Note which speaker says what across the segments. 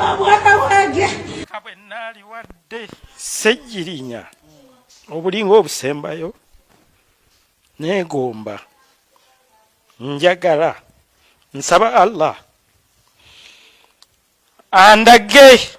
Speaker 1: Mwana wange.
Speaker 2: Kabwe naaliwadde Ssegirinya obulinga obusembayo, neegomba, njagala, nsaba Allah andage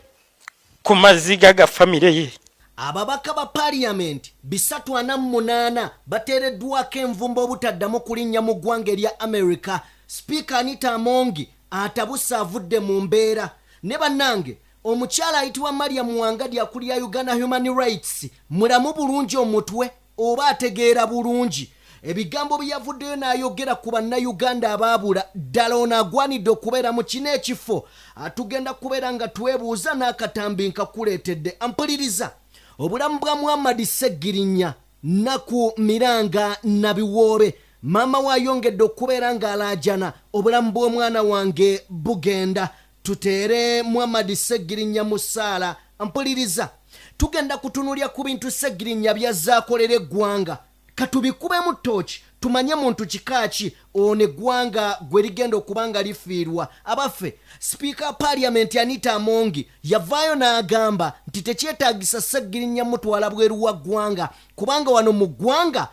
Speaker 2: ku maziga ga famire ye.
Speaker 3: Ababaka ba Paaliyamenti 348 bateereddwako envumbo obutaddamu kulinnya mu ggwanga erya America. Sipiika Anita Amongi atabuse, avudde mu mbeera. Ne bannange, omukyala ayitibwa Mariam Wangadi akulira Uganda Human Rights mulamu bulungi omutwe oba ategeera bulungi? Ebigambo bye yavuddeyo n'ayogera ku Bannayuganda abaabula, ddala ono agwanidde okubeera mu kino ekifo? Tugenda kubeera nga twebuuza n'akatambi nkakuleetedde. Ampuliriza, obulamu bwa Muhammadi Ssegirinya naku miranga nabiwoobe. Maama we ayongedde okubeera ng'alaajana, obulamu bw'omwana wange bugenda. Tuteere Muhammadi Ssegirinya mu ssaala. Mpuliriza, tugenda kutunulya ku bintu Ssegirinya byazaakolera eggwanga. Katubikubemu tooki tumanye muntu kika ki ono eggwanga gwe ligenda okuba nga lifiirwa. Abaffe, Sipiika Paaliyamenti Anita Amongi yavaayo n'agamba nti tekyetaagisa Ssegirinya mutwala bweru wa ggwanga, kubanga wano mu ggwanga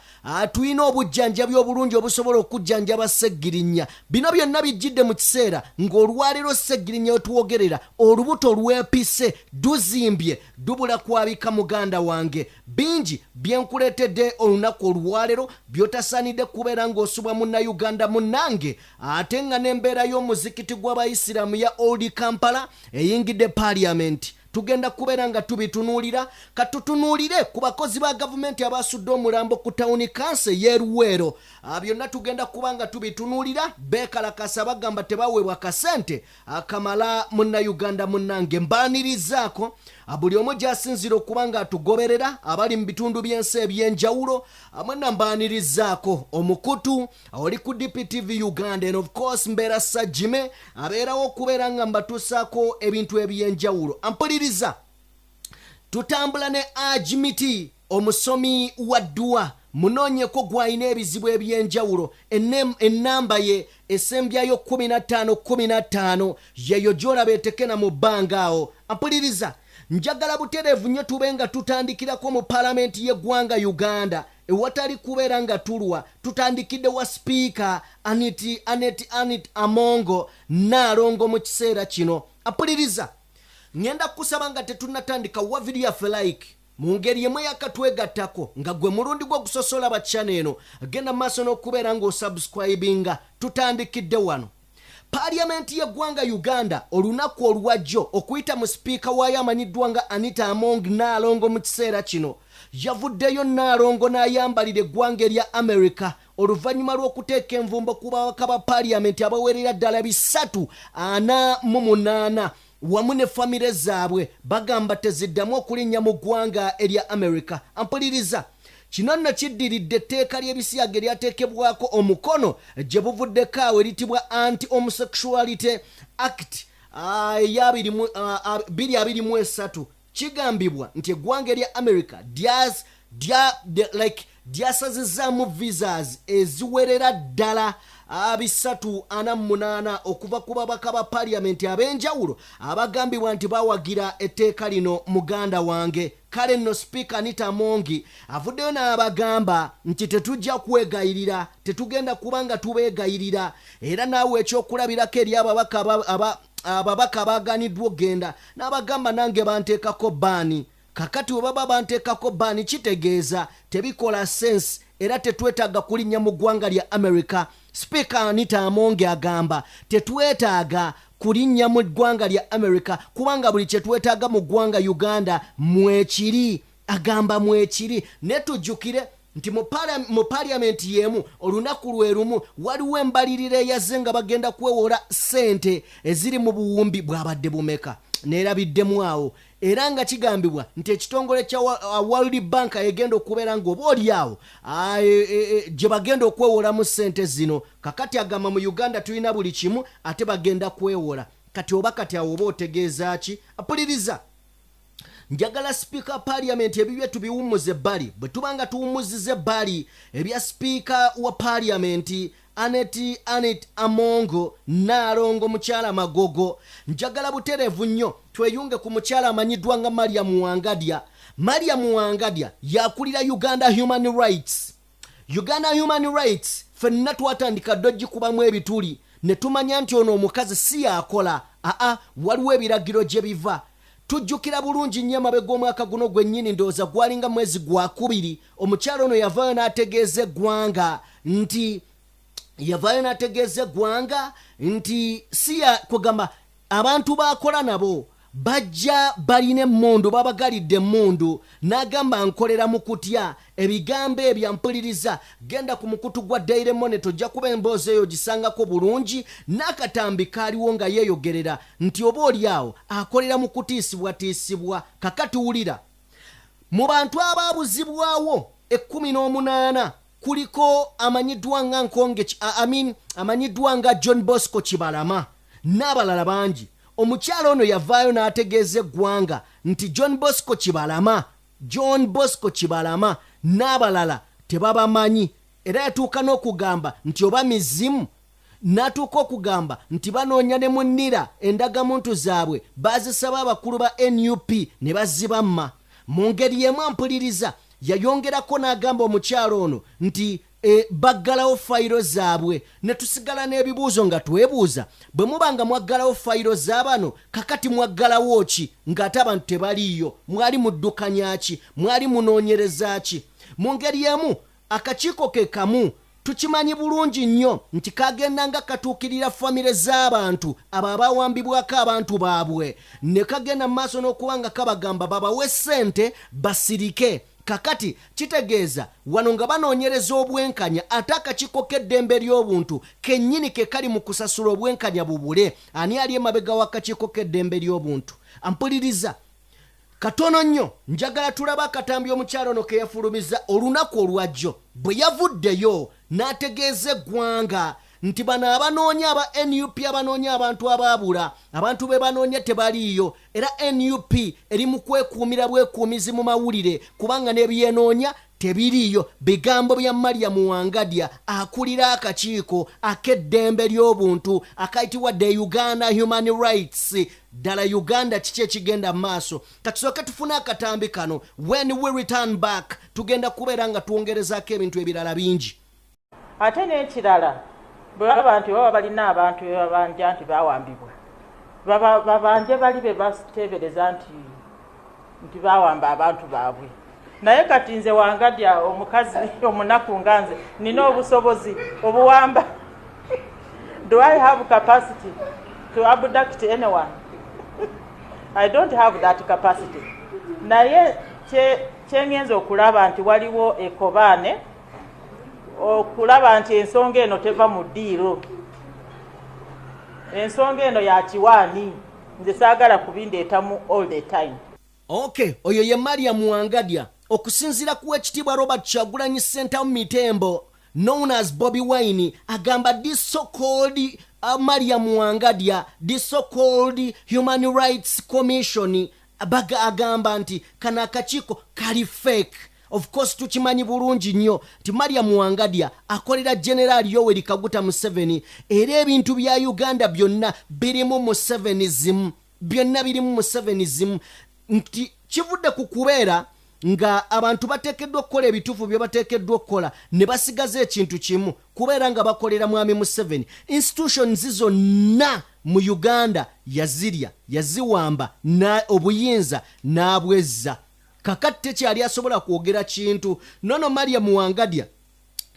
Speaker 3: tulina obujjanjabi obulungi obusobola okujjanjaba Ssegirinya. Bino byonna bijjidde mu kiseera ng'olwaleero Ssegirinya wetwogerera olubuto lwepise, duzimbye, dubula kwabika. Muganda wange, bingi byenkuleetedde olunaku olwaleero by'otasaanidde kubeera ng'osubwa, Munnayuganda munnange. Ate nga n'embeera y'omuzikiti gw'Abayisiraamu ya Old Kampala eyingidde Paaliyamenti, tugenda kubeera nga tubitunuulira. Katutunuulire ku bakozi ba gavumenti abasudde omulambo ku tawuni kanso ey'eruweero. Byonna tugenda kuba nga tubitunuulira. Beekalakasa, bagamba tebaweebwa kasente akamala. Munnayuganda munnange, mbaanirizaako buli omu gy'asinziira okuba nga atugoberera, abali mu bitundu by'ensi ebyenjawulo mwenna mbaanirizaako. Omukutu oli ku DPTV Uganda and of course mbeera Sajime, abeerawo okubeera nga mbatuusaako ebintu ebyenjawulo. Ampuliriza, tutambula ne Ajimiti, omusomi wa dduwa. Munoonyeko gw'alina ebizibu ebyenjawulo. Ennamba ye esembyayo 15 15, yeyo gy'olaba etekena mu bbanga awo. Ampuliriza, njagala butereevu nnyo tube nga tutandikirako mu paalamenti y'eggwanga Uganda ewatali kubeera nga tulwa. Tutandikidde wa Sipiika Aniti Anet Anit Amongo Naalongo mu kiseera kino. Ampuliriza, ŋŋenda kusaba nga tetunnatandika wa vidiyo yaffe like mu ngeri emu eyakatwegattako nga gwe mulundi gwo ogusosola ba channel eno, genda maaso n'okubeera ng'osubscribinga. Tutandikidde wano. Paaliyamenti y'eggwanga Uganda olunaku olwajjo, okuyita mu sipiika waayo amanyiddwa nga Anita Among Naalongo, mu kiseera kino yavuddeyo Naalongo n'ayambalira eggwanga erya America oluvannyuma lw'okuteeka envumbo ku babaka ba paaliyamenti abawerera ddala 348 wamu ne famire zaabwe. Bagamba teziddamu okulinnya mu ggwanga erya America. Ampuliriza, kino nno kiddiridde etteeka ly'ebisiyaga eryateekebwako omukono gye buvuddeko awo, eritibwa Anti Homosexuality Act eya 2023. Kigambibwa nti eggwanga erya America like lyasazizaamu visas eziwerera ddala 348 okuva ku babaka ba paaliyamenti ab'enjawulo abagambibwa nti bawagira etteeka lino. Muganda wange, kale nno Sipiika Anita Amongi avuddeyo n'abagamba nti tetujja kwegayirira, tetugenda kuba nga tubeegayirira, era naawe ekyokulabirako eri ababaka abaganiddwa okgenda, n'abagamba nange banteekako ban. Kakati we baba banteekako ban, kitegeeza tebikola sense era tetwetaaga kulinnya mu ggwanga lya America. Sipiika Anita Amonge agamba tetwetaaga kulinnya mu ggwanga lya America kubanga buli kyetwetaaga mu ggwanga Uganda mwekiri. Agamba mwekiri. Ne tujjukire nti mu paaliyamenti y'emu olunaku lwe lumu waliwo embalirira eyazze nga bagenda kwewola ssente eziri mu buwumbi bwabadde bumeka, neerabiddemu awo, era nga kigambibwa nti ekitongole kya World Bank egenda okubeera nga oba oli awo gye bagenda okwewolamu ssente zino. Kakati agamba mu Uganda tulina buli kimu ate bagenda kwewola. Kati oba kati awo oba otegeeza ki? Mpuliriza, njagala sipiika paaliyamenti ebibye tubiwummuze ebbali. Bwe tuba nga tuwummuziza ebbali ebya sipiika wa paaliyamenti. Aneti Anet Amongo Nnaalongo Mukyala Magogo. Njagala butereevu nnyo tweyunge ku mukyala amanyiddwa nga Mariam Wangadya. Mariam Wangadya yakulira Uganda Human Rights. Uganda Human Rights ffenna twatandika dda ogikubamu ebituli ne tumanya nti ono omukazi si yakola, aa, waliwo ebiragiro gye biva. Tujjukira bulungi nnyo emabega omwaka guno gwennyini, ndowooza gwalinga mwezi gwakubiri, omukyala ono yavaayo n'ategeeza eggwanga nti si ya kugamba abantu baakola nabo bajja balina emmundu, babagalidde emmundu, n'agamba nkolera mu kutya. Ebigambo ebyo mpuliriza, genda ku mukutu gwa Daily Monitor, ojja kuba emboozi eyo gisangako bulungi n'akatambi kaaliwo nga yeeyogerera nti oba oli awo akolera mu kutiisibwatiisibwa. Kakati wulira, mu bantu abaabuzibwawo 18 kuliko amanyiddwa nga Nkonge, I mean, amanyiddwa nga John Bosco Kibalama n'abalala bangi. Omukyala ono yavaayo n'ategeeza eggwanga nti John Bosco Kibalama n'abalala tebabamanyi, era yatuuka n'okugamba nti oba mizimu, n'atuuka okugamba nti banoonya ne munnira endagamuntu zaabwe baazisaba abakulu ba NUP ne bazibamma. Mu ngeri y'emu ampuliriza, yayongerako n'agamba omukyalo ono nti baggalawo fayiro zaabwe, ne tusigala n'ebibuuzo nga twebuuza, bwe muba nga mwaggalawo fayiro z'abano, kakati mwaggalawo ki ng'ate abantu tebaliiyo? Mwali muddukanya ki? Mwali munoonyereza ki? Mu ngeri emu akakiiko ke kamu tukimanyi bulungi nnyo nti kagenda nga katuukirira famire z'abantu abo abawambibwako abantu baabwe, ne kagenda mu maaso n'okuba nga kabagamba babawe ssente basirike. Kakati kitegeeza wano nga banoonyereza obwenkanya, ate akakiiko k'eddembe ly'obuntu kennyini ke kali mu kusasula obwenkanya bubule. Ani ali emabega w'akakiiko k'eddembe ly'obuntu? Ampuliriza, katono nnyo njagala tulaba akatambi omukyalo ono ke yafulumiza olunaku olwajjo bwe yavuddeyo n'ategeeza eggwanga nti bano abanoonya aba NUP, abanoonya abantu abaabula, abantu be banoonya tebaliiyo, era NUP eri mu kwekuumira bwekuumizi mu mawulire kubanga n'ebyenoonya tebiriiyo. Bigambo bya Mariam Wangadya akulira akakiiko ak'eddembe ly'obuntu akayitibwa the Uganda Human Rights. Ddala Uganda kiki ekigenda mu maaso? Katusooke tufune akatambi kano. When we return back, tugenda kubeera nga twongerezaako ebintu ebirala bingi.
Speaker 1: Ate n'ekirala, bwe baba nti baba balina abantu be babanja nti bawambibwa, babanje bali be bateebereza nti bawamba abantu baabwe. Naye kati nze Wangadya, omukazi omunaku nga nze, nina obusobozi obuwamba? Do I have capacity to abduct anyone? I don't have that capacity. Naye kyengenza okulaba nti waliwo ekobaane okulaba nti ensonga eno teva mu ddiiro, ensonga eno ya kiwaani. Nze saagala kubindeetamu all the time.
Speaker 3: Ok, oyo ye Mariam Wangadya. Okusinziira ku Ekitiibwa Robert Kyagulanyi Ssentamu Mitembo, known as Bobi Wine, agamba this so called Mariam Wangadya, this so called Human Rights Commission, baga agamba nti kano akakiiko kali fake. Of course tukimanyi bulungi nnyo nti Mariam Wangadya akolera Generaali Yoweri Kaguta Museveni, era ebintu bya Uganda byonna birimu Musevenism, byonna birimu Musevenism, nti kivudde ku kubeera nga abantu bateekeddwa okukola ebituufu bye bateekeddwa okukola ne basigaza ekintu kimu, kubeera nga bakolera mwami Museveni. Institutions zonna mu Uganda yazirya, yaziwamba, obuyinza n'abwezza. Kakati tekyali asobola kwogera kintu. Nono Mariam Wangadya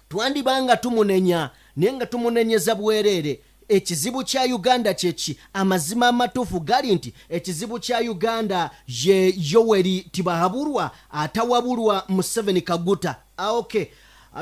Speaker 3: twandibanga tumunenya, naye nga tumunenyeza bwereere. Ekizibu kya Uganda kyeki? Amazima amatuufu gali nti ekizibu kya Uganda ye Yoweri Tibahabulwa atawabulwa Museveni Kaguta. Ok,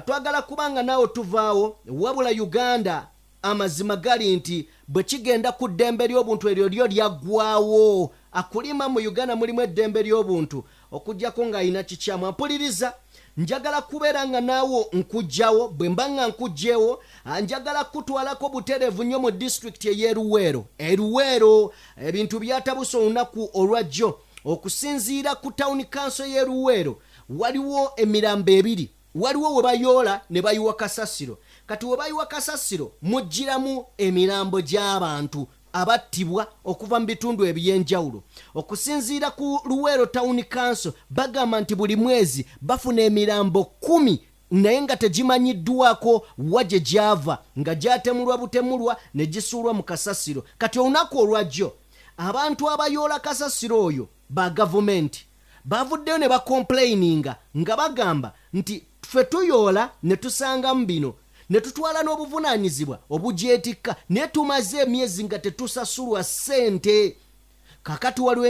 Speaker 3: twagala kubanga naawe tuvaawo. Wabula Uganda, amazima gali nti bwe kigenda ku ddembe ly'obuntu, eryo lyo lyaggwawo. Akulima mu Uganda mulimu eddembe ly'obuntu okugjako ng'alina kikyamu. Ampuliriza, njagala kubeera nga naawo nkugjawo. Bwe mba nga nkugjewo, njagala kutwalako butereevu nnyo mu disitulikiti ey'eruweero. Eruweero ebintu byatabuse olunaku olwajjo. Okusinziira ku town council y'eruweero, waliwo emirambo ebiri. Waliwo we bayoola ne bayiwa kasasiro. Kati we bayiwa kasasiro mujjiramu emirambo gy'abantu abattibwa okuva mu bitundu eby'enjawulo. Okusinziira ku Luweero Town Council bagamba nti buli mwezi bafuna emirambo 10 naye nga tegimanyiddwako wa gye gyava, nga gyatemulwa butemulwa ne gisuulwa mu kasasiro. Kati olunaku olwajjo abantu abayoola kasasiro oyo ba gavumenti bavuddeyo ne bakomplaininga nga bagamba nti ffe tuyoola ne tusangamu bino ne tutwala n'obuvunaanyizibwa obugyetikka, naye tumaze emyezi nga tetusasulwa ssente. Kakati waliwo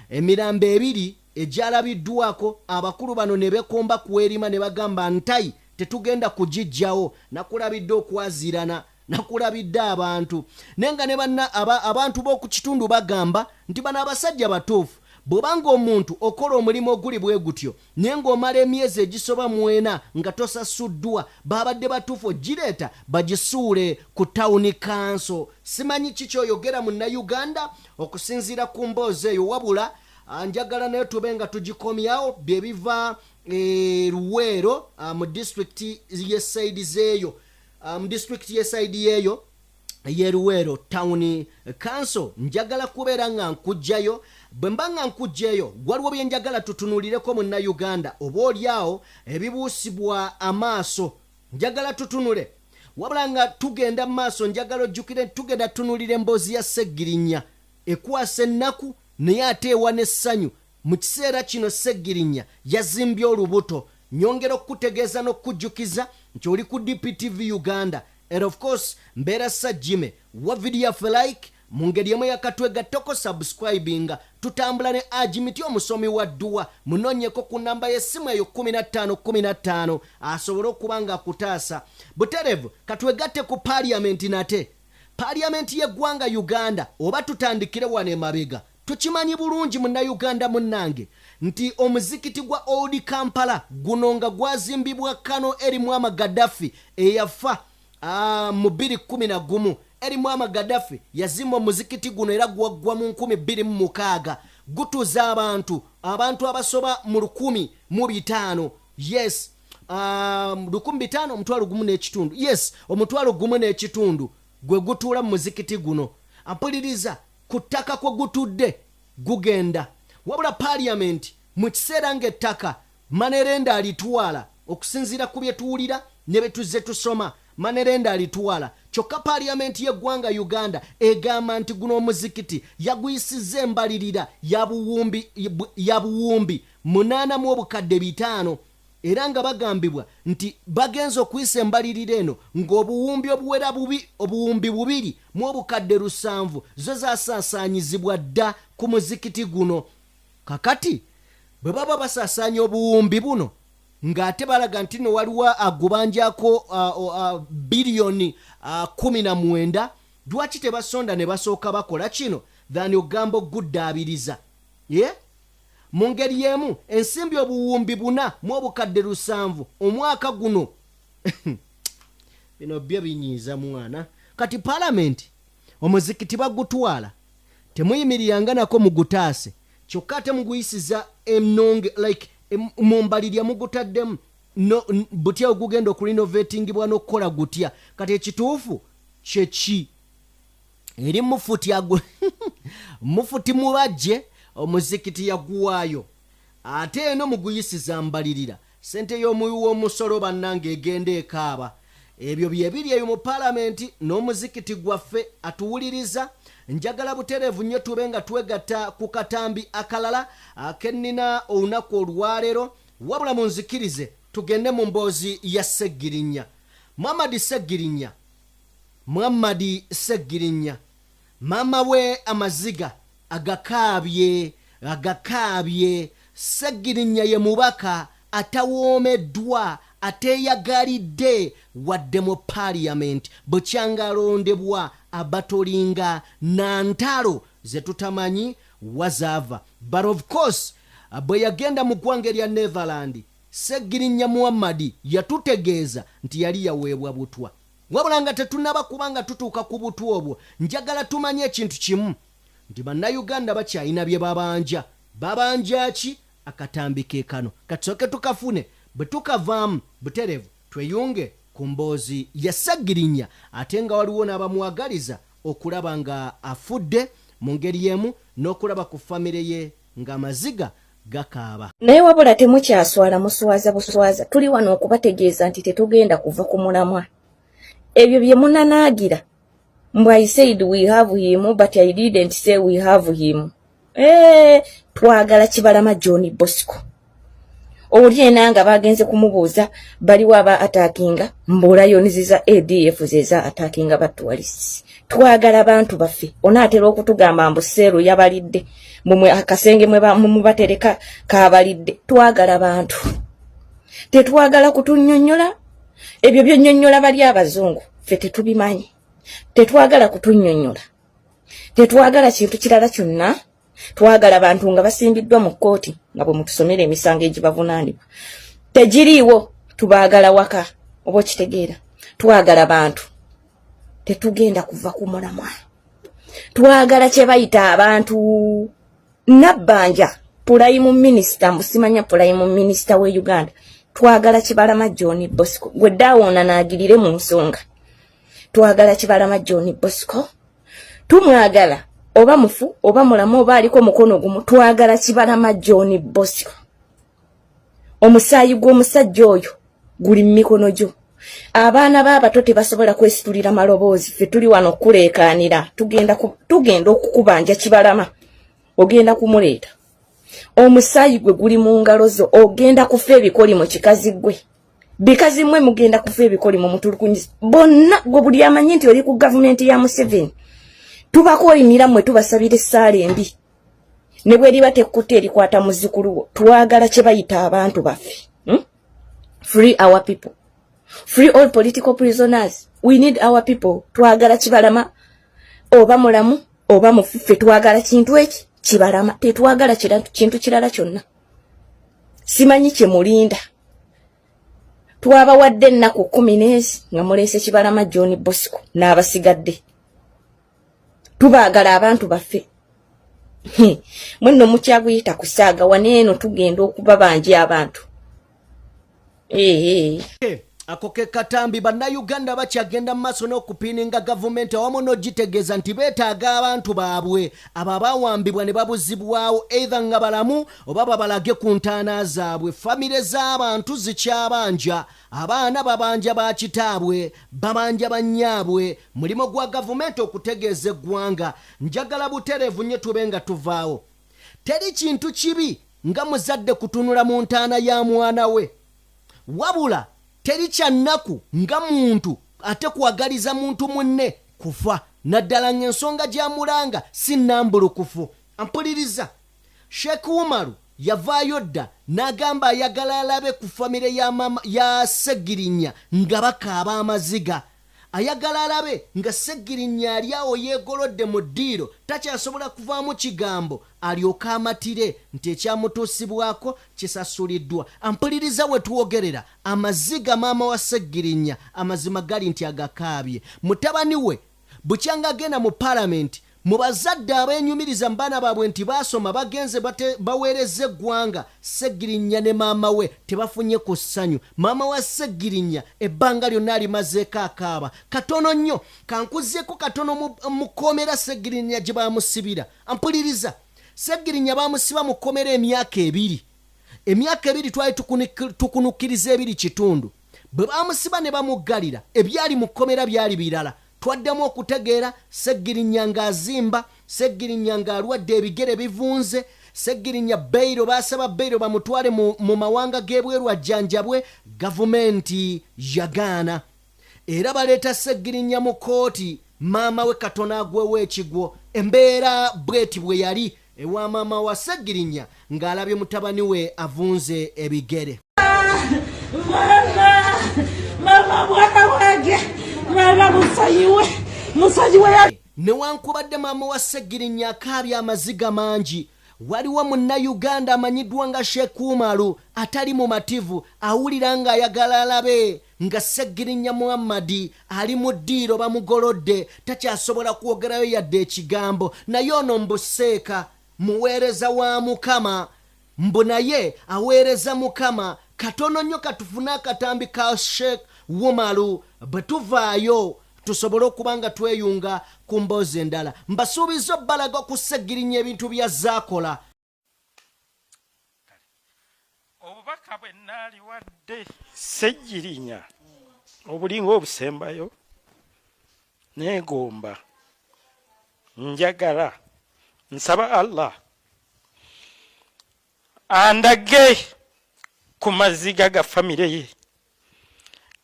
Speaker 3: emirambo ebiri egyalabiddwako abakulu bano ne bekomba kwerima ne bagamba ntai tetugenda kugiggyawo. Nakulabidde okwazirana, nakulabidde abantu, naye nga ne banna abantu b'oku kitundu bagamba nti bano abasajja batuufu. Bw'obanga omuntu okola omulimu oguli bwe gutyo naye ng'omala emyezi egisoba mu ena nga tosasuddwa, babadde batuufu ogireeta bagisuule ku tawuni kanso. Simanyi ki kyoyogera Munnayuganda okusinziira ku mboozi eyo, wabula njagala naye tube nga tugikomyawo. Bye biva e Luweero mu disitulikiti y'e side zeeyo, mu disitulikiti y'e side yeeyo ye Luweero Town Council. Njagala kubeera nga nkugjayo. Bwe mba nga nkugjayo, waliwo bye njagala tutunuulireko Munnayuganda, oba oliawo ebibuusibwa amaaso njagala tutunule. Wabula nga tugenda mu maaso, njagala ojjukire tugenda tutunulira emboozi ya Segirinya ekwasa ennaku naye ate ewa n'essanyu. Mu kiseera kino Segirinya yazimbye olubuto. Nyongera okukutegeeza n'okukujjukiza nti oli ku DPTV Uganda, and of course mbeera Sajjime wa vidiyo yaffe. Like mu ngeri emu yakatwegattako, subscribinga. Tutambula ne Agimiti, omusomi wa dduwa. Munoonyeko ku namba y'essimu eyo 15 15 asobole okuba nga akutaasa butereevu. Katwegatte ku paaliyamenti nate, paaliyamenti y'eggwanga Uganda. Oba tutandikire wano emabega. Tukimanyi bulungi Munnayuganda munnange nti omuzikiti gwa Old Kampala guno nga gwazimbibwa Kano Eri Mwama Gaddafi eyafa mu 211. Eri Mwama Gaddafi yazimba omuzikiti guno era gwaggwa mu 2006. Gutuza abantu abasoba mu 1,500. Yes, 1,500, 1,500. Yes, 1,500 gwe gutuula mu muzikiti guno. Ampuliriza, ku ttaka kwe gutudde gugenda. Wabula paaliyamenti mu kiseera ng'ettaka money lender alitwala, okusinziira ku bye tuwulira ne bye tuzze tusoma, money lender alitwala. Kyokka paaliyamenti y'eggwanga Uganda egamba nti guno omuzikiti yaguyisizza embalirira ya buwumbi 8 mu 500,000, era nga bagambibwa nti bagenza okuyisa embalirira eno ng'obuwumbi obuwera bubi 2 mu 700,000 zo zasaasaanyizibwa dda ku muzikiti guno. Kakati bwe baba basaasaanya obuwumbi buno ng'ate balaga nti no waliwo agubanjako biliyoni 19, lwaki tebasonda ne basooka bakola kino than ogamba okuguddaabiriza? Ye mu ngeri y'emu ensimbi 4,700,000 omwaka guno. Bino byo binyiiza mwana. Kati palamenti omuzikiti bagutwala, temuyimiriranga nako mugutaase, kyokka ate muguyisiza enonge like mu mbalirya mugutaddemu no, butya ogugenda okurenovatingibwa n'okukola gutya? Kati ekituufu kyeki eri mufuti agu mufuti mubajje omuzikiti yaguwaayo, ate eno muguyisiza mbalirira sente y'omuwi w'omusolo. Bannange, egenda ekaaba. Ebyo byebiri eyo mu paalamenti n'omuzikiti gwaffe. Atuwuliriza, njagala butereevu nnyo tube nga twegatta ku katambi akalala akennina olunaku olwaleero. Wabula munzikirize tugende mu mboozi ya Segirinya, Muhammadi Segirinya. Muhammadi Segirinya, maama we amaziga agakaabye agakaabye. Segirinya ye mubaka atawoomeddwa, ateeyagalidde wadde mu paaliyamenti bukyanga alondebwa, abatolinga na ntalo ze tutamanyi wazaava. But of course bwe yagenda mu ggwanga erya Netherland, Segirinya Muhammadi yatutegeeza nti yali yaweebwa butwa. Wabula nga tetunaba kubanga tutuuka ku butwa obwo, njagala tumanye ekintu kimu nti Bannayuganda bakyalina bye babanja. Babanja ki? Akatambi ke kano, katusooke tukafune. Bwe tukavaamu butereevu tweyunge. ku mboozi ya Ssegirinya ate nga waliwo n'abamwagaliza okulaba nga afudde mu ngeri y'emu n'okulaba ku famire ye ng'amaziga gakaaba.
Speaker 4: Naye wabula temukyaswala, muswaza buswaza. Tuli wano okubategeeza nti tetugenda kuva ku mulamwa. Ebyo bye munanaagira mbu I said we have him, but I didn't say we have him. Twagala Kibalama John Bosco. Oli ena nga bagenze kumubuuza baliwo aba attackinga, mbu lions za ADF zeza attackinga ba tourists. Twagala bantu baffe. Onaatera okutugamba mbu seeru yabalidde, mumwe akasenge mwe mubatereka kabalidde. Twagala bantu, tetwagala kutunnyonnyola ebyo byonnyonnyola bali abazungu, ffe tetubimanyi. Tetwagala kutunnyonnyola, tetwagala kintu kirala kyonna. Twagala bantu nga basimbiddwa mu kkooti nga bwe mutusomera emisango egibavunaanibwa tegiriiwo. Tubaagala waka, oba okitegeera? Twagala bantu, tetugenda kuva ku mulamwa. Twagala kye bayita abantu. Nabbanja prime minister, mbusimanya prime minister we Uganda. Twagala Kibalama John Bosco. Gwe ddaawona naagirire mu nsonga. Twagala Kibalama John Bosco, tumwagala oba mufu oba mulamu oba aliko mukono gumu. Twagala Kibalama John Bosco. Omusaayi gw'omusajja oyo guli mu mikono gyo. Abaana b'abato tebasobola kwesitulira maloboozi, ffe tuli wano okuleekaanira. Tugenda okukubanja Kibalama, ogenda kumuleeta. Omusaayi gwe guli mu ngalo zo. Ogenda kufa ebikolimo, kikazi gwe. Bikazi mmwe mugenda kufa ebikolimo, mutulukunyiza bonna. Gwe buli amanyi nti oli ku gavumenti ya Museveni, tubakolimira mmwe, tubasabira essaala embi ne bweriba tekkutte erikwata muzzukulu wo. Twagala kye bayita abantu baffe, Free our people, free all political prisoners. We need our people. Twagala Kibalama, oba mulamu oba mufu, ffe twagala kintu eki Kibalama, tetwagala kintu kirala kyonna. Simanyi kye mulinda. Twabawadde ennaku 10 n'ezi nga muleese Kibalama John Bosco n'abasigadde. Tubaagala abantu baffe. Mwenno mukyaguyita kusaaga waneeno, tugenda okuba bangi abantu. Ee.
Speaker 3: Ako ke katambi. Bannayuganda bakyagenda mu maaso n'okupiininga gavumenti awamu n'ogitegeeza nti beetaaga abantu baabwe abo abawambibwa ne babuzibwawo, either nga balamu oba babalage ku ntaana zaabwe. Famire z'abantu zikyabanja, abaana babanja bakitaabwe, babanja bannyaabwe. Mulimu gwa gavumenti okutegeeza eggwanga. Njagala butereevu nnyo tube nga tuvaawo. Teri kintu kibi nga muzadde kutunula mu ntaana ya mwana we, wabula teri kyannaku nga muntu ate kwagaliza muntu munne kufa, naddala ng'ensonga gy'amulanga si nnambulukufu. Mpuliriza, Sheekh Umaru yavaayo dda n'agamba ayagala alabe ku famire ya mama ya Segirinya nga bakaaba amaziga, ayagala alabe nga Segirinya ali awo yeegolodde mu ddiiro, takyasobola kuvaamu kigambo, alyoke amatire nti ekyamutuusibwako kisasuliddwa. Ampuliriza, we twogerera amaziga maama wa Segirinya amazima gali nti agakaabye mutabani we bukyanga agenda mu paalamenti. Mu bazadde abeenyumiriza mu baana baabwe nti baasoma, bagenze baweereza eggwanga, Segirinya ne maama we tebafunye ku ssanyu. Maama wa Segirinya ebbanga lyonna alimazeeko akaaba. Katono nnyo kankuzeeko katono mu kkomera Segirinya gye bamusibira. Ampuliriza, Segirinya bamusiba mu kkomera emyaka 2, emyaka 2 twali tukunukiriza 2.5. Bwe bamusiba ne bamuggalira, ebyali mu kkomera byali birala. Twaddamu okutegeera Segirinya ng'azimba, Segirinya ng'alwadde, ebigere bivunze. Segirinya bail, baasaba bail bamutwale mu mawanga g'ebweru ajjanjabwe, gavumenti yagaana. Era baleeta Segirinya mu kooti, maama we katono agwewo ekigwo. Embeera bweti bwe yali ewa maama wa Segirinya ng'alabye mutabani we avunze ebigere.
Speaker 1: Mama, mama, mwana wange, mama, musonyiwe, musonyiwe.
Speaker 3: Newankubadde maama wa Segirinya akaabye amaziga mangi, waliwo munnayuganda amanyiddwa nga Sheikh Umaru atali mumativu, awulira ng'ayagala alabe nga Segirinya Muhammadi ali mu ddiiro, bamugolodde, takyasobola kwogerayo yadde ekigambo. Naye ono mbuseeka muweereza wa Mukama, mbu naye aweereza Mukama. Katono nnyo katufune akatambi ka Sheikh Wumalu. Bwe tuvaayo tusobole okuba nga tweyunga ku mboozi endala, mbasuubiza obbalaga ku Ssegirinya ebintu bya zaakola.
Speaker 2: Obubaka bwe naaliwadde Ssegirinya obulinga obusembayo, neegomba, njagala, nsaba Allah andage ku maziga ga famire ye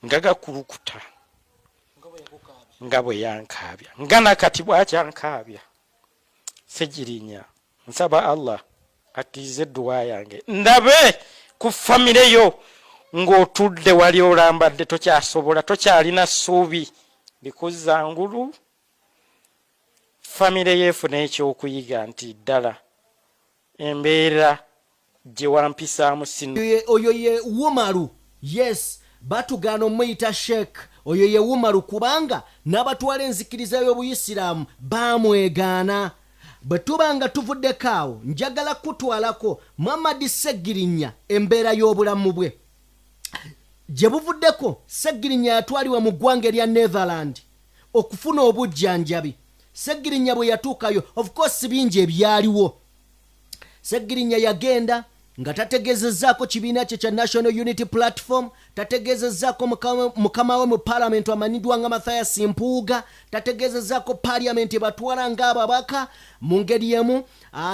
Speaker 2: nga gakulukuta nga bwe yankaabya, nga nakati bwakyankaabya. Ssegirinya, nsaba Allah akkirize edduwa yange, ndabe ku famire yo ng'otudde wali olambadde, tokyasobola, tokyalina ssuubi likuzza ngulu. Famire yeefuna ekyokuyiga nti ddala embeera gye wampisaamu sino.
Speaker 3: Oyo ye Wumalu. Yes, batugaana omuyita Sheikh. Oyo ye Wumalu, kubanga n'abatwala enzikiriza y'Obuyisiraamu baamwegaana. Bwe tuba nga tuvuddeko awo, njagala kutwalako Muhammad Ssegirinya, embeera y'obulamu bwe gye buvuddeko. Ssegirinya yatwalibwa mu ggwanga erya Netherland okufuna obujjanjabi. Ssegirinya bwe yatuukayo, of course bingi ebyaliwo. Ssegirinya yagenda nga tategeezezzaako kibiina kye kya National Unity Platform, tategeezezzaako mukama we mu paalamenti amanyiddwa nga Mathias Mpuuga, tategeezezzaako paaliyamenti ebatwala ng'ababaka. Mu ngeri emu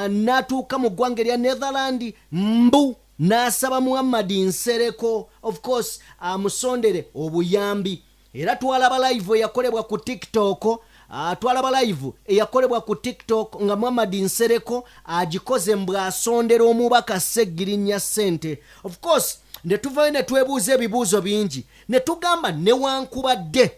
Speaker 3: n'atuuka mu ggwanga erya Netherland, mbu n'asaba Muhammad Nsereko, of course, amusondere obuyambi. Era twalaba live eyakolebwa ku TikTok, twalaba live eyakolebwa ku TikTok nga Muhammad Nsereko agikoze mbw'asondera omubaka Ssegirinya ssente. Of course ne tuvayo ne twebuuza ebibuuzo bingi, ne tugamba newankubadde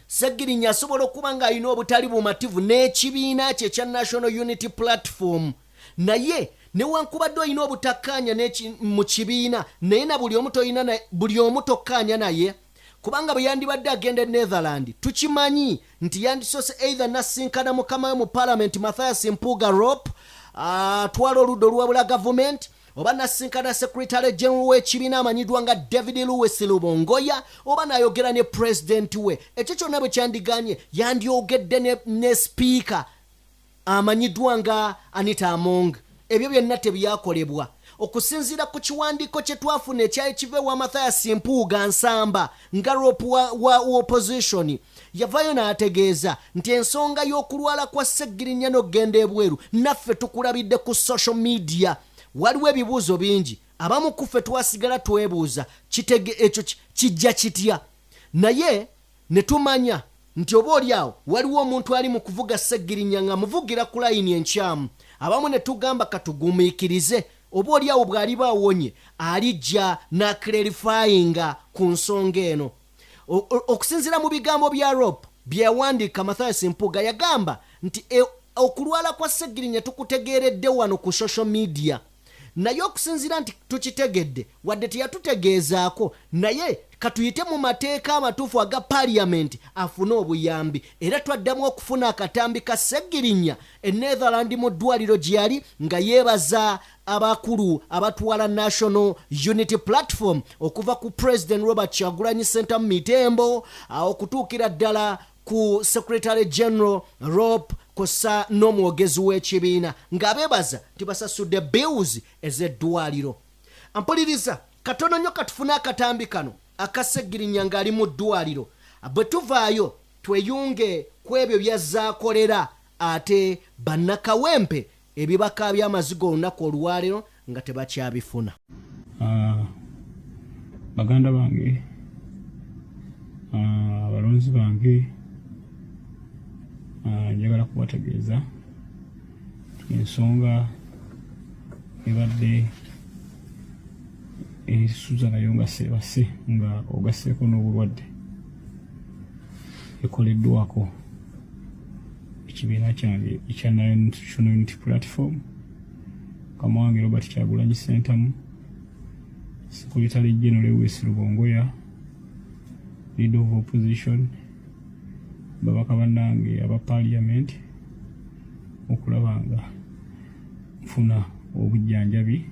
Speaker 3: Ssegirinya asobola okuba ng'alina obutali bumativu n'ekibiina kye ekya National Unity Platform, naye newankubadde olina obutakkaanya mu kibiina, naye na buli omu tolina, buli omu tokkaanya naye, kubanga bwe yandibadde agenda e Netherland, tukimanyi nti yandisoose either nasinkana mukama we mu parliament Mathias Mpuuga Rop atwala oludda oluwabula gavumenti, oba nasinkana secretary general w'ekibiina amanyiddwa nga David Lewis Rubongoya, oba nayogera ne pulezidenti we. Ekyo kyonna bwe kyandiganye, yandyogedde ne sipiika amanyiddwa nga Anita Among. Ebyo byonna tebyakolebwa. Okusinziira ku kiwandiiko kye twafuna ekyali kiva ewa Mathias Mpuuga Nsamba nga rop wa opposition, yavaayo n'ategeeza nti ensonga y'okulwala kwa Ssegirinya n'okugenda ebweru naffe tukulabidde ku social media. Waliwo ebibuuzo bingi abamu kuffe twasigala twebuuza, kitege ekyo kijja kitya? Naye ne tumanya nti oba oli awo waliwo omuntu ali mu kuvuga Ssegirinya nga muvugira ku layini enkyamu. Abamu ne tugamba katugumiikirize, oba oli awo bw'aliba awonye alijja n'aclarifyinga ku nsonga eno. Okusinziira mu bigambo bya Rop bye yawandiika, Mathias Mpuuga yagamba nti okulwala kwa Ssegirinya tukutegeeredde wano ku social media, naye okusinziira nti tukitegedde, wadde teyatutegeezaako, naye katuyite mu mateeka amatuufu aga paaliyamenti afune obuyambi. Era twaddamu okufuna akatambi ka Ssegirinya e Netherland mu ddwaliro gye yali nga yeebaza abakulu abatwala National Unity Platform, okuva ku President Robert Kyagulanyi Ssentamu Mitembo okutuukira ddala ku secretary general Rop kosa n'omwogezi w'ekibiina, ng'abeebaza nti basasudde bills ez'eddwaliro. Ampuliriza katono nnyo, katufune akatambi kano akasegirinya ng'ali mu ddwaliro. Bwe tuvaayo tweyunge ku ebyo byazaakolera ate bannakawempe ebibaka by'amaziga olunaku olwaleero nga tebakyabifuna.
Speaker 5: Baganda bange, abalonzi bange, njagala kubategeeza ensonga ebadde esuza nayo nga seebase, nga ogasseeko n'obulwadde, ekoleddwako ekibiina kyange ekya National Unity Platform, mukama wange Robert Kyagulanyi Ssentamu, Secretary General Lewis Rubongoya, leader of opposition, babaka bannange aba parliament, okulaba nga nfuna obujjanjabi,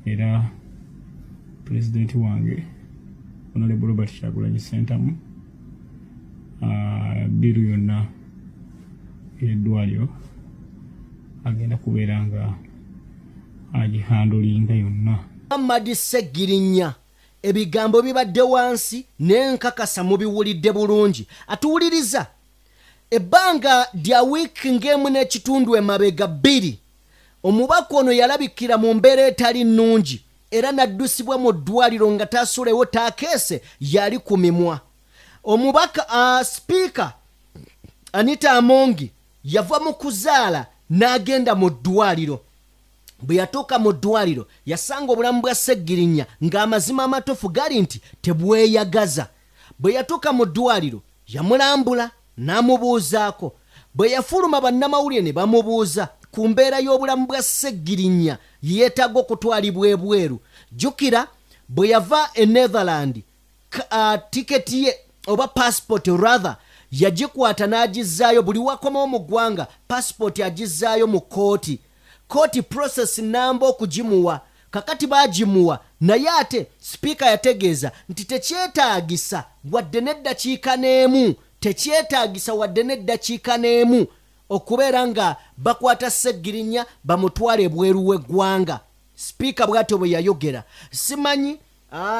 Speaker 5: era pulezidenti wange. Honorable Robert Kyagulanyi Ssentamu bill yonna ey'eddwaliro agenda kubeera nga agihandlinga yonna.
Speaker 3: Muhammad Ssegirinya, ebigambo bibadde wansi naye nkakasa mubiwulidde bulungi. Atuwuliriza ebbanga lya wiiki ng'emu n'ekitundu emabega 2, omubaka ono yalabikira mu mbeera etali nnungi era n'addusibwa mu ddwaliro nga tasulewo takeese yali ku mimwa. Omubaka sipiika Anita Amongi yava mu kuzaala n'agenda mu ddwaliro. Bwe yatuuka mu ddwaliro yasanga obulamu bwa Ssegirinya ng'amazima amatuufu gali nti tebweyagaza. Bwe yatuuka mu ddwaliro yamulambula n'amubuuzaako. Bwe yafuluma bannamawulire ne bamubuuza ku mbeera y'obulamu bwa Ssegirinya yeetaaga okutwalibwa ebweru. Jjukira bwe yava e Netherland tiketi ye oba passport rather yagikwata n'agizzaayo. Buli wakomawo mu ggwanga passport agizzaayo mu kooti, kooti process namba okugimuwa. Kakati baagimuwa, naye ate sipiika yategeeza nti tekyetaagisa wadde n'eddakiika n'emu, tekyetaagisa wadde n'eddakiika n'emu okubeera nga bakwata Ssegirinya bamutwale ebweru w'eggwanga. Sipiika bw'atyo bwe yayogera. Simanyi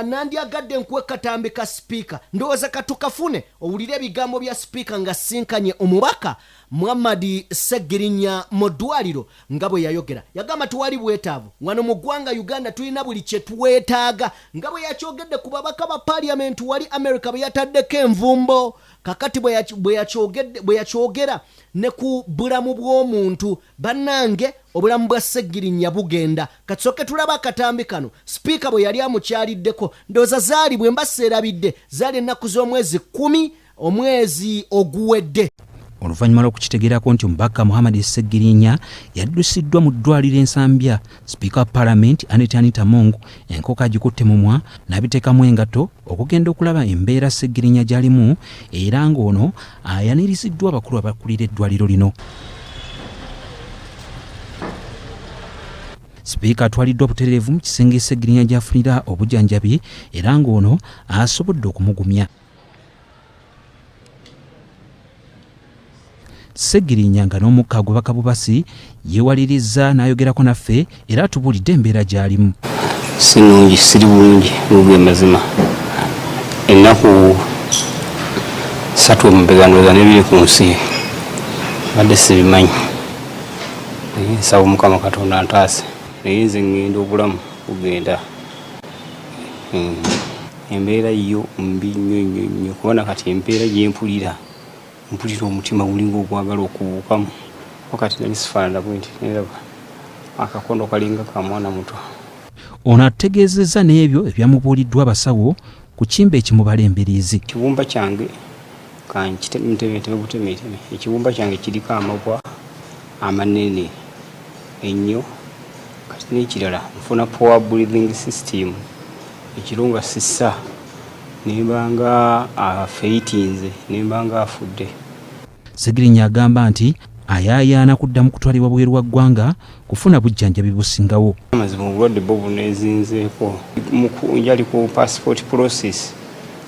Speaker 3: nandyagadde nkuwe katambi ka sipiika, ndowooza katukafune owulire ebigambo bya sipiika nga sinkanye omubaka Muhammadi Ssegirinya mu ddwaliro nga bwe yayogera. Yagamba tewali bwetaavu wano mu ggwanga Uganda, tulina buli kye twetaaga, nga bwe yakyogedde ku babaka ba paliamenti wali America bwe yataddeko envumbo. Kakati bwe yakyogera ne ku bulamu bw'omuntu. Bannange, obulamu bwa Ssegirinya bugenda. Katusooke tulaba akatambi kano sipiika bwe yali amukyaliddeko. Ndowooza zaali, bwe mba seerabidde, zaali ennaku z'omwezi 10 omwezi oguwedde.
Speaker 6: Oluvannyuma lw'okukitegeerako nti omubaka Muhammad Ssegirinya yaddusiddwa mu ddwaliro Ensambya, sipiika wa paalamenti Anita Anita Among enkoko agikutte mumwa n'abiteekamu engatto okugenda okulaba embeera Ssegirinya gy'alimu, era ng'ono ayaniriziddwa abakulu abakulira eddwaliro lino. Sipiika atwaliddwa butereevu mu kisenge Ssegirinya gy'afunira obujjanjabi, era ng'ono asobodde okumugumya. Ssegirinya nga n'omukka gubaka bubasi yeewaliriza n'ayogerako naffe era atubuulidde embeera gy'alimu.
Speaker 7: Si nnungi, siri bulungi mubwe mazima. Ennaku 3 emabega ndowooza n'ebiri ku nsi mbadde sibimanyi, naye nsaba Omukama Katonda ntaase, naye nze ŋŋenda, obulamu bugenda. Embeera yo mbi nnyo nnyo nnyo, kuba nakati empeera gye mpulira, mpulira omutima gulinga ogwagala okubuukamu. Wakati nali sifaanana bwe nti, neraba akakono kalinga ka mwana muto.
Speaker 6: Ono atutegeezezza n'ebyo ebyamubuuliddwa abasawo ku kimba ekimubala embiriizi.
Speaker 7: Ekibumba kyange kankitemteme butemeteme, ekibumba kyange kiriko amabwa amanene ennyo. Kati n'ekirala, nfuna poor breathing system, ekiro nga sissa nembanga afeitinze, nembanga afudde.
Speaker 6: Ssegirinya agamba nti ayaayaana kuddamu kutwalibwa bweru wa ggwanga kufuna bujjanjabi busingawo.
Speaker 7: Amazima obulwadde bwo buneezinzeeko, njali ku passport process,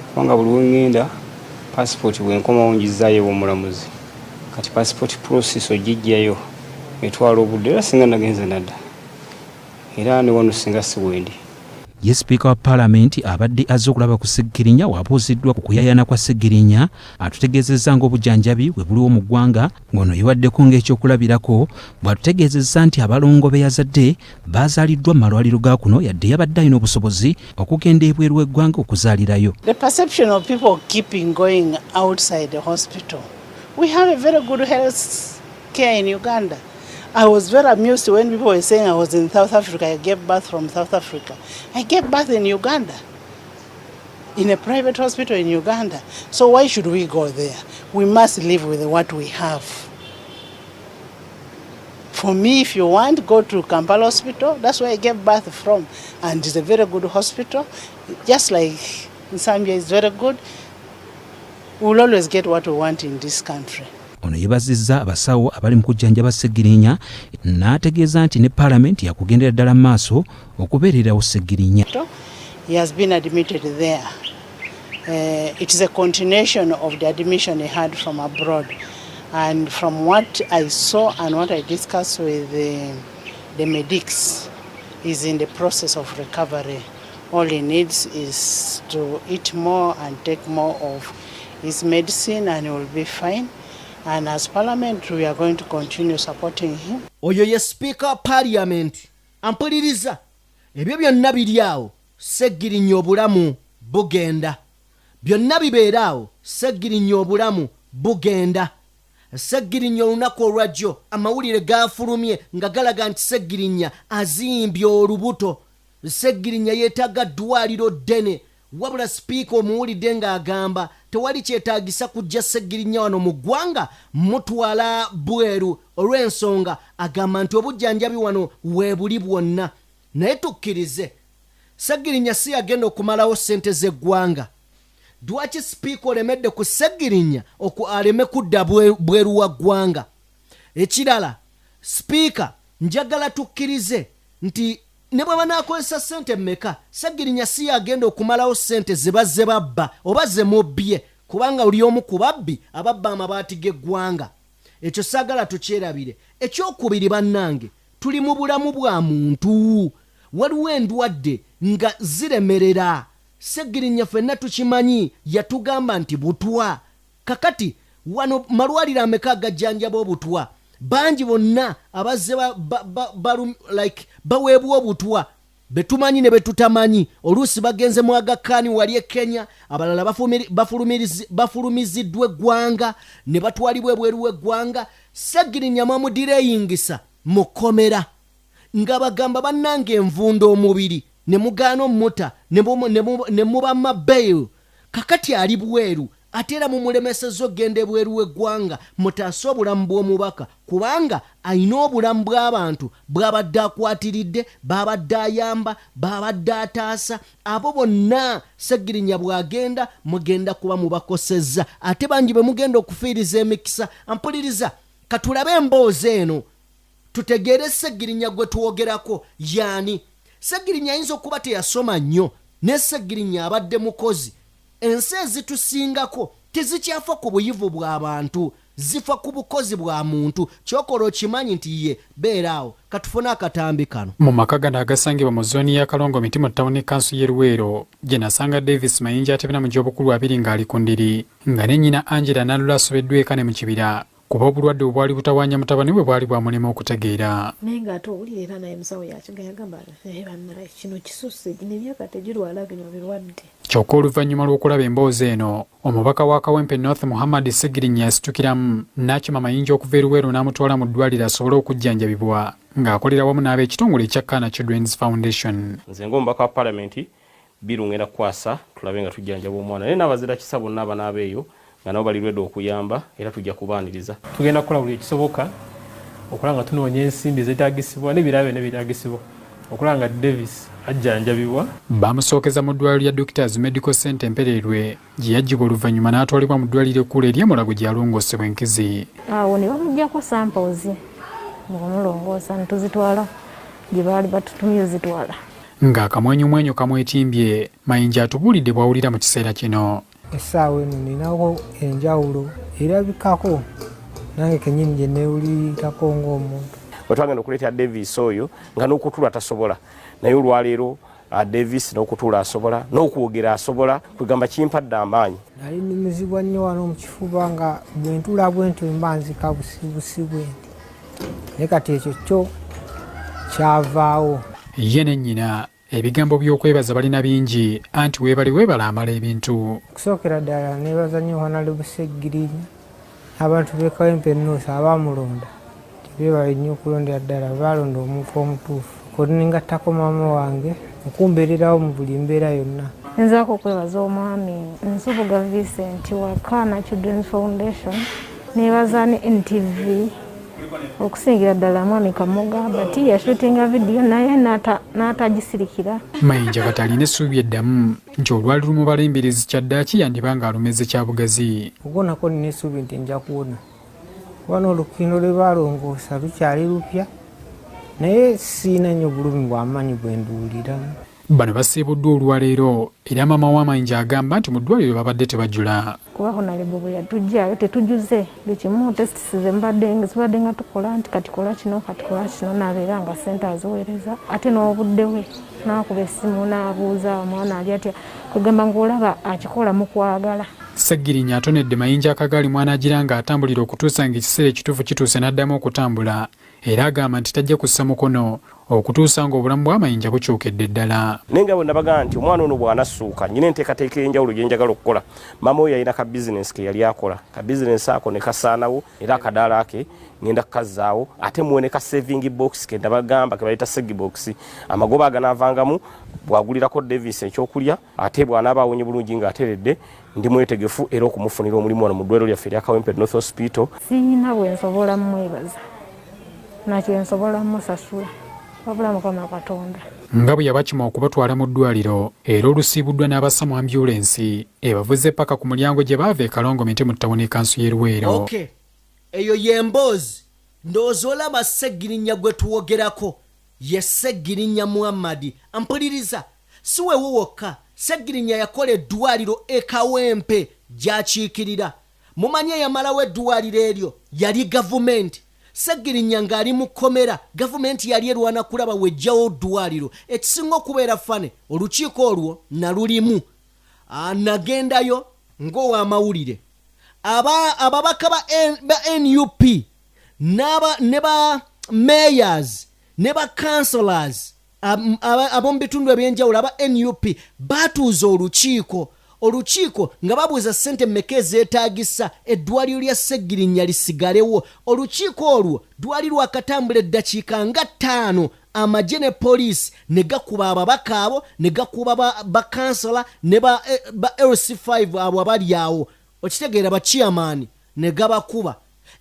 Speaker 7: kubanga buli wengenda passport bwenkomawo njizaayo ew'omulamuzi. Kati passport process ogijjayo etwala obudde, era singa nagenze nadda era ne wano singa si wendi.
Speaker 6: Ye sipiika wa paalamenti abadde azze okulaba ku Ssegirinya wabuuziddwa ku kuyayaana kwa Ssegirinya, atutegeezezza ng'obujjanjabi bwe buliwo mu ggwanga, ng'ono yewaddeko ng'ekyokulabirako bw'atutegeezezza nti abalongo be yazadde bazaaliddwa mu malwaliro ga kuno, yadde yabadde alina obusobozi okugenda ebweru w'eggwanga okuzaalirayo.
Speaker 8: The perception of people keeping going outside the hospital. We have a very good health care in Uganda. I was very amused when people were saying I was in South Africa. I gave birth from South Africa. I gave birth in Uganda, in a private hospital in Uganda. So why should we go there? We must live with what we have. For me, if you want, go to Kampala Hospital. That's where I gave birth from. And it's a very good hospital. Just like Nsambya is very good. We'll always get what we want in this country.
Speaker 6: Ono yeebazizza abasawo abali mu kujjanjaba Ssegirinya n'ategeeza nti ne paalamenti yakugendera ddala mu maaso okubeererawo Ssegirinya.
Speaker 8: He has been admitted there. It is a continuation of the admission he had from abroad. And from what I saw and what I discussed with the medics, he's in the process of recovery. All he needs is to eat more and take more of his medicine and he will be fine. And as Parliament, we are going to continue supporting him.
Speaker 3: Oyo ye sipiika wa Paaliyamenti. Ampuliriza, ebyo byonna biri awo, Seggirinya obulamu bugenda. Byonna bibeera awo, Seggirinya obulamu bugenda. Seggirinya olunaku olwajjo amawulire gafulumye nga galaga nti Seggirinya azimbye olubuto. Seggirinya yeetaaga ddwaliro ddene, wabula sipiika omuwulidde ng'agamba tewali kyetaagisa kujja Seggirinya wano mu ggwanga, mutwala bweru, olw'ensonga agamba nti obujjanjabi wano weebuli bwonna. Naye tukkirize, Seggirinya si yagenda okumalawo ssente z'eggwanga. Lwaki sipiika olemedde ku Seggirinya aleme kudda bweru wa ggwanga? Ekirala, sipiika, njagala tukkirize nti ne bwe banaakozesa ssente mmeka, Seggirinya si yagenda okumalawo ssente ze bazze babba oba ze mubbye, kubanga oli omu ku babbi ababba amabaati g'eggwanga. Ekyo saagala tukyerabire. Ekyokubiri, bannange, tuli mu bulamu bwa muntu. Waliwo endwadde nga ziremerera. Seggirinya ffenna tukimanyi, yatugamba nti butwa. Kakati wano malwaliro ameka agajjanjaba obutwa? Bangi bonna abazze like baweebwa obutwa betumanyi ne betutamanyi. Oluusi bagenze mu Aga Khan wali e Kenya, abalala bafulumiziddwa eggwanga ne batwalibwa ebweru w'eggwanga. Seggirinya mwamudireyingisa mu kkomera nga bagamba, bannange, envunda omubiri, ne mugaana omuta ne mubamma bail. Kakati ali bweru, ate era mumulemesezza okgenda ebweru w'eggwanga. Mutaase obulamu bw'omubaka, kubanga ayina obulamu bw'abantu bw'abadde akwatiridde, b'abadde ayamba, b'abadde ataasa. Abo bonna Seggirinya bw'agenda mugenda kuba mubakosezza, ate bangi bwe mugenda okufiiriza emikisa. Ampuliriza, katulabe emboozi eno tutegeere Seggirinya gwe twogerako yaani. Seggirinya ayinza okuba teyasoma nnyo, ne Seggirinya abadde mukozi. Ensi ezitusingako tezikyafa ku buyivu bw'abantu, zifa ku bukozi bwa muntu. Kyokola okimanyi nti ye beera awo. Katufune akatambi kano.
Speaker 9: Mu maka gano agasangibwa mu zooni ya Kalongo Miti mu ttawuni kansu y'e Luweero, gye nasanga Davis Mayinja atebera mu gy'obukulu 20 ng'ali ku ndiri, nga ne nnyina Angela Nalula asobeddwa eka ne mu kibira, kuba obulwadde obwali butawaanya mutabani bwe bwali bwamulema okutegeera.
Speaker 10: Naye ng'ate owulira era naye musawo yakiga yagamba, naye bannaye kino kisusse, gino emyaka tegirwala bino birwadde.
Speaker 9: Kyokka oluvannyuma lw'okulaba emboozi eno, omubaka wa Kawempe North Muhammad Segirinya yasitukiramu n'akima Mayinja okuva e Luweero n'amutwala mu ddwaliro asobole okujjanjabibwa ng'akolera wamu n'ab'ekitongole ekya Kana Children's Foundation.
Speaker 7: Nze ng'omubaka wa Palamenti, biru ngenda kukwasa tulabe nga tujjanjaba omwana, naye n'abazira kisa bonna abanaaba eyo nga nabo bali ready okuyamba, era tujja kubaaniriza.
Speaker 11: Tugenda kukola buli ekisoboka okulaba nga tunoonya ensimbi ezeetagisibwa n'ebirala byonna ebyetaagisibwa okulaba nga Davis ajjanjabibwa.
Speaker 9: Bamusookeza mu ddwaliro lya Doctors Medical Center Empereerwe gye yaggyibwa, oluvannyuma n'atwalibwa mu ddwaliro ekkulu ery'e Mulago gye yalongoosebwa enkizi.
Speaker 10: Awo ne bamuggyako samples mu kumulongoosa, ne tuzitwala gye baali batutumye zitwala.
Speaker 9: Ng'akamwenyumwenyu kamwetimbye, Mayinja atubuulidde bw'awulira mu kiseera kino.
Speaker 12: Essaawa eno ninawo enjawulo erabikako nange kenyini gye neewulirirako ng'omuntu.
Speaker 7: Bwe twagenda okuleetera Davis oyo nga n'okutuula tasobola, naye olwaleero Davis n'okutuula asobola, n'okwogera asobola. Kwegamba kimpadde amaanyi.
Speaker 12: Nali nnumizibwa nnyo wano mu kifuba, nga bwe ntuula bwe ntyo mba nzika busibusi bwe nti, naye kati ekyo kyo kyavaawo.
Speaker 9: Ye ne nnyina ebigambo by'okwebaza balina bingi, anti weebale weebala amala ebintu.
Speaker 12: Okusookera ddala neebaza nnyo Honorable Seggirinya n'abantu b'e Kawempe North abaamulonda. Tebeebale nnyo okulondera ddala, baalonda omuntu omutuufu. Okuningattako maama wange okumbeererawo mu buli mbeera yonna.
Speaker 10: Nzaako okwebaza omwami Nsubuga Vincent wa Kana Children's Foundation, nebaza ne NTV, okusingira ddala mwami Kamoga bati yashootinga vidiyo naye n'atagisirikira.
Speaker 9: Mayinja kati alina essuubi eddamu nti olwali lumubala embirizi kyaddaaki yandiba ng'alumeze kyabugazi.
Speaker 12: Okuwonako nina essuubi nti nja kuwona, kuba n'olukindo lwe baalongoosa lukyali lupya, naye siina nnyo bulumi bw'amaanyi bwe nduwuliramu.
Speaker 9: Bano basiibuddwa olwaleero era maama w'Amayinja agamba nti mu ddwaliro babadde tebajula.
Speaker 10: Kuba Honorable bwe yatujjayo tetujuze buli kimu, tests zembadde zibadde nga tukola nti kati kola kino, kati kola kino, n'abeera nga ssente aziweereza, ate n'obudde bwe n'akuba essimu n'abuuza omwana ali atya, kwegamba ng'olaba akikola mu kwagala.
Speaker 9: Ssegirinya atonedde Mayinja akagaali mw'anaagira ng'atambulira okutuusa ng'ekiseera ekituufu kituuse n'addamu okutambula, era agamba nti tajja kussa mukono okutuusa ng'obulamu bw'Amayinja bukyukedde ddala.
Speaker 13: Naye nga bwe nabagamba nti omwana ono bw'anassuuka, nnyina enteekateeka ey'enjawulo gye njagala okukola. Maama oyo yalina ka bizinensi ke yali akola, ka bizinensi ako ne kasaanawo, era akadaala ke ngenda kukazzaawo, ate muwe ne ka saving box ke nabagamba ke bayita segi box. Amagoba aganaavangamu bw'agulirako Davis ekyokulya, ate bw'anaaba awonye bulungi ng'ateredde, ndi mwetegefu era okumufunira omulimu wano mu ddwaliro lyaffe erya Kawempe North Hospital.
Speaker 10: Siyina bwe nsobola mwebaza nakye nsobola musasula, wabula Mukama Katonda.
Speaker 9: Nga bwe yabakima okubatwala mu ddwaliro, era olusiibuddwa n'abassa mu ambyulensi ebavuze paka ku mulyango gye baava e Kalongo Miti mu ttawuni kansu y'e Luweero.
Speaker 3: Okay, eyo y'emboozi. Ndowooza olaba Ssegirinya gwe tuwogerako ye Ssegirinya Muhammad. Mpuliriza, si wewo wokka. Ssegirinya yakola eddwaliro e Kawempe gy'akiikirira. Mumanyi eyamalawo eddwaliro eryo yali gavumenti. Ssegirinya ng'ali mu kkomera, gavumenti yali erwana kulaba wejjawo ddwaliro. Ekisinga okubeera funny, olukiiko olwo nalulimu, nagendayo ng'owamawulire. Ababaka ba NUP ne ba mayors ne ba councillors ab'omu bitundu ebyenjawulo aba NUP batuuza olukiiko nga babuuza ssente mmeka ezeetaagisa eddwaliro lya Ssegirinya lisigalewo. Olukiiko olwo lwali lwakatambula eddakiika nga 5, amagye ne poliisi ne gakuba ababaka abo, ne gakuba bakansala ne ba LC5 abo abali awo, okitegeera, bachairman, ne gabakuba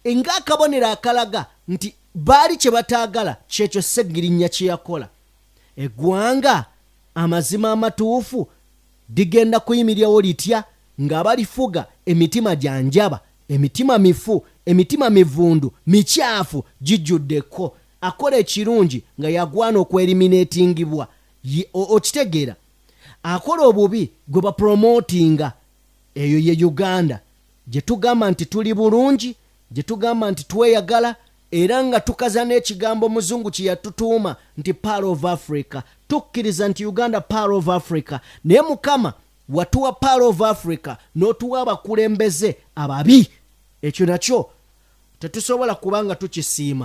Speaker 3: ng'akabonero akalaga nti baali kye bataagala kyekyo Ssegirinya kye yakola. Eggwanga amazima amatuufu ligenda kuyimirirawo litya ng'abalifuga emitima gya njaba, emitima mifu, emitima mivundu, mikyafu, gijjuddeko akola ekirungi nga yagwana okweliminatingibwa, okitegeera, akola obubi gwe bapromotinga. Eyo ye Uganda gye tugamba nti tuli bulungi, gye tugamba nti tweyagala, era nga tukaza n'ekigambo muzungu kye yatutuuma nti Pearl of Africa. Tukkiriza nti Uganda Pearl of Africa, naye Mukama watuwa Pearl of Africa n'otuwa abakulembeze ababi. Ekyo nakyo tetusobola kuba nga tukisiima.